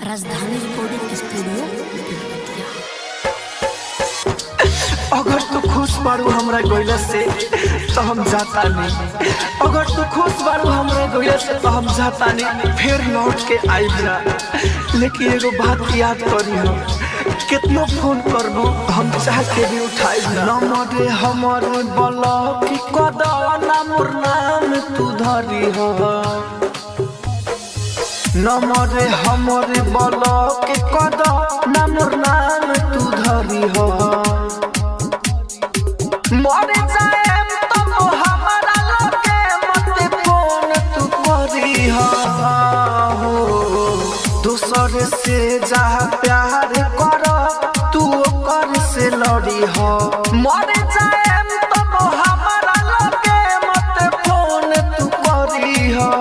राजधानी recording studio Belbatiya. अगर तू खुश बारू हमरा गइला से तो हम जाता नहीं, अगर तू खुश बारू हमरा गइला से तो हम जाता नहीं, फिर लौट के आइब ना। लेकिन एगो बात याद करी हम, कितनो फोन करबो हम चाह के भी उठाइब ना। नमरे हमर बलक कदा ना मोर नाम तू धरी हो, नमरे हमर बलक कदा ना मोर नाम तू धरी हो। मर जाएम तब हमरा लगे मत फोन तू करी हो, दोसर से जा प्यार कर तू ओकर से लड़ी हो। मर जाएम तब हमरा लगे मत फोन तू करी हो,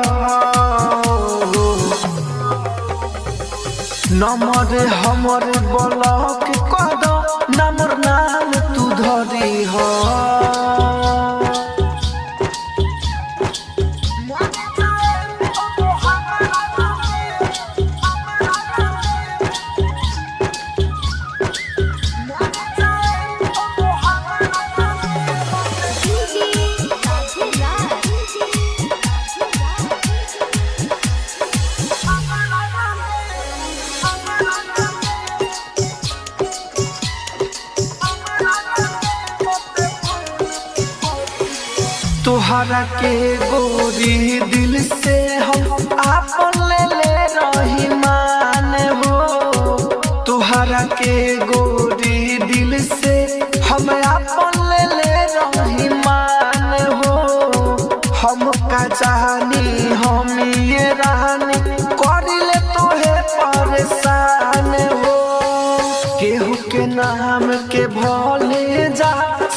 नमरे हमर बलक कद नमर नाम तू धरी हो। तोहरा के गोरी दिल से हम आपन ले ले रही मान हो, तोहरा के गोरी दिल से हम आपन ले ले रही मान हो। हम का जानी हम ये रानी करिले तोहे परेशान हो, केहू के नाम के भोले जा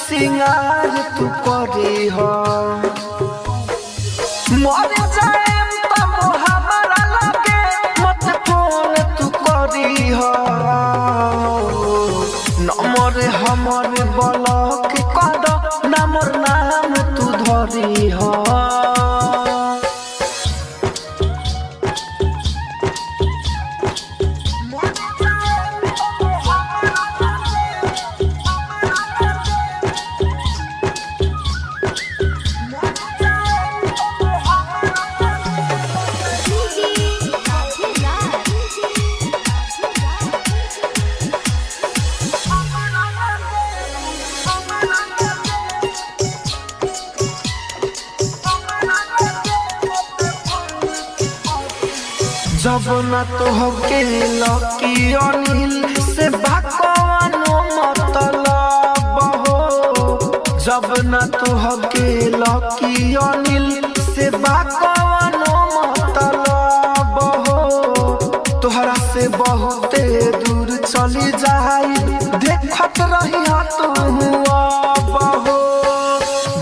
सिंगार तू करी हो। मर जाएम तब हमरा लगे मत फोन तू करी हो, नमर हमर बलक कद नमर नाम तू धरी हो। जब न तोहके लकी अनिल से भगवानो मतलब हो, जब न तोहके लकी अनिल से भगवानो मतलब हो। तोहरा से बहुते दूर चली जाई देखत रही तू अब हो,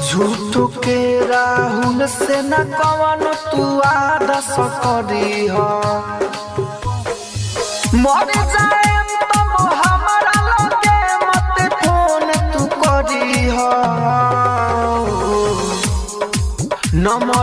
झूठ के राहुल से न कवन तू आदस करी हो। मर जाएम तब हमरा लगे मत फोन तू करी हो, नमर